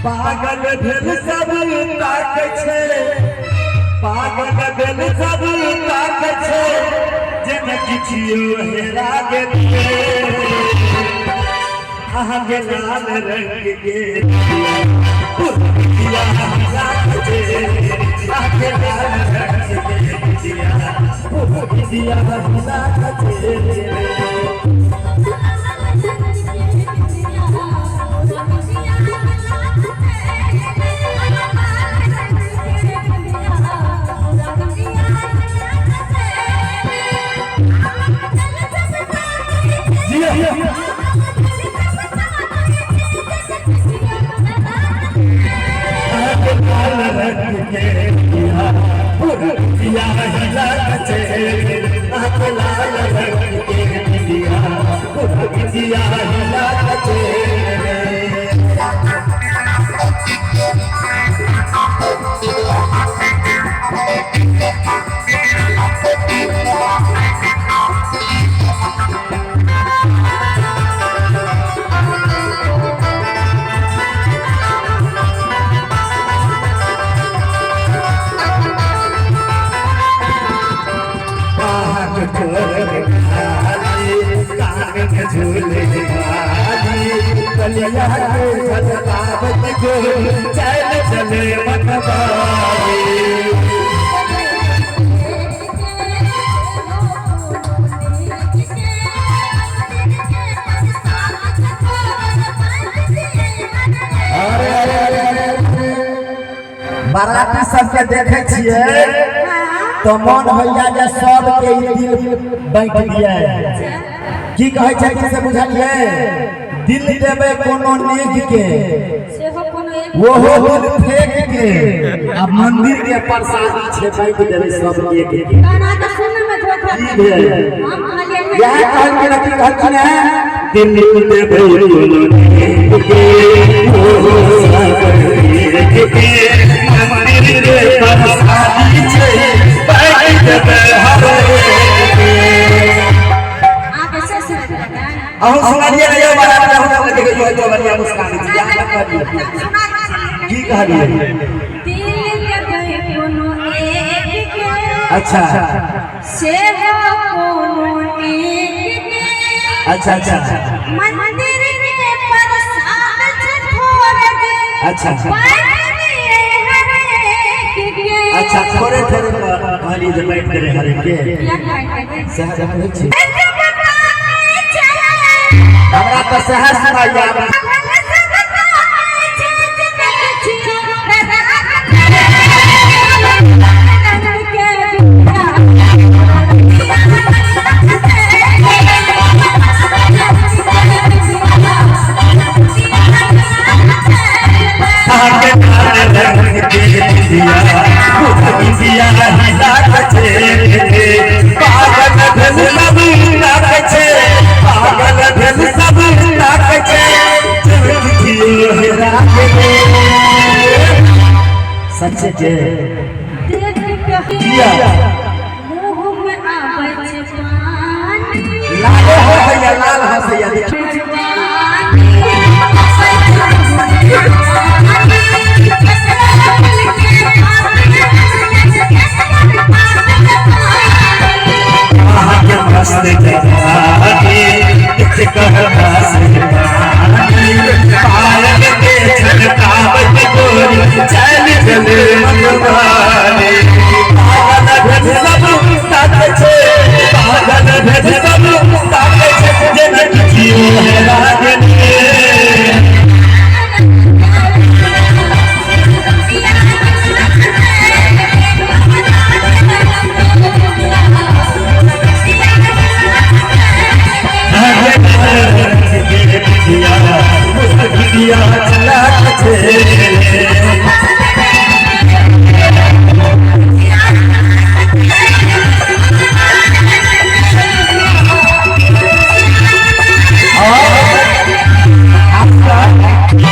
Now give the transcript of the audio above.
पागल भेल सब ताकै छै, पागल भेल सब ताकै छै, जेना किछियो हेरा गेलै। अहाँके लाल रंग के पुरबिया छै, अहाँके लाल रंग के पुरबिया छै। चल चले मनबारी। अरे अरे अरे अरे, बाराती सबके देखे छियै तो मन होइया जे सबके ई दिल बाँटि दियै। की कहै छथिन से बुझलियै? दिल देबै कोनो नेक के, ओहो दिल फेंक के, आ मंदिर के प्रसादी छै बाँटि देबै सब एक के। की भेल? इएह कहलखिन, की कहलखिन है? दिल देबै कोनो नेक के, ओहो सब एक के, मंदिर के प्रसादी छै बाँटि देबै हर एक के। अहूँ सुनलियै ने यौ बारात? अहूँ सुनलियै? देखियौ तो बढ़िया मुस्कान दै छी। अहाँ कहलियै, की कहलियै? अच्छा अच्छा अच्छा मंदिर के प्रसाद अच्छा अच्छा, थोड़े थोड़े कहलियै जे बाँटि देबै हरेक के, सएह कहै छी। हमरा तऽ सएह सुनाइया। अहाँके लाल रंग के बिंदिया, बिंदिया हिला छै, पागल भेल सब ताकै छै, पागल भेल सब ताकै छै, किछियो हेरा गेलै। सच के किया?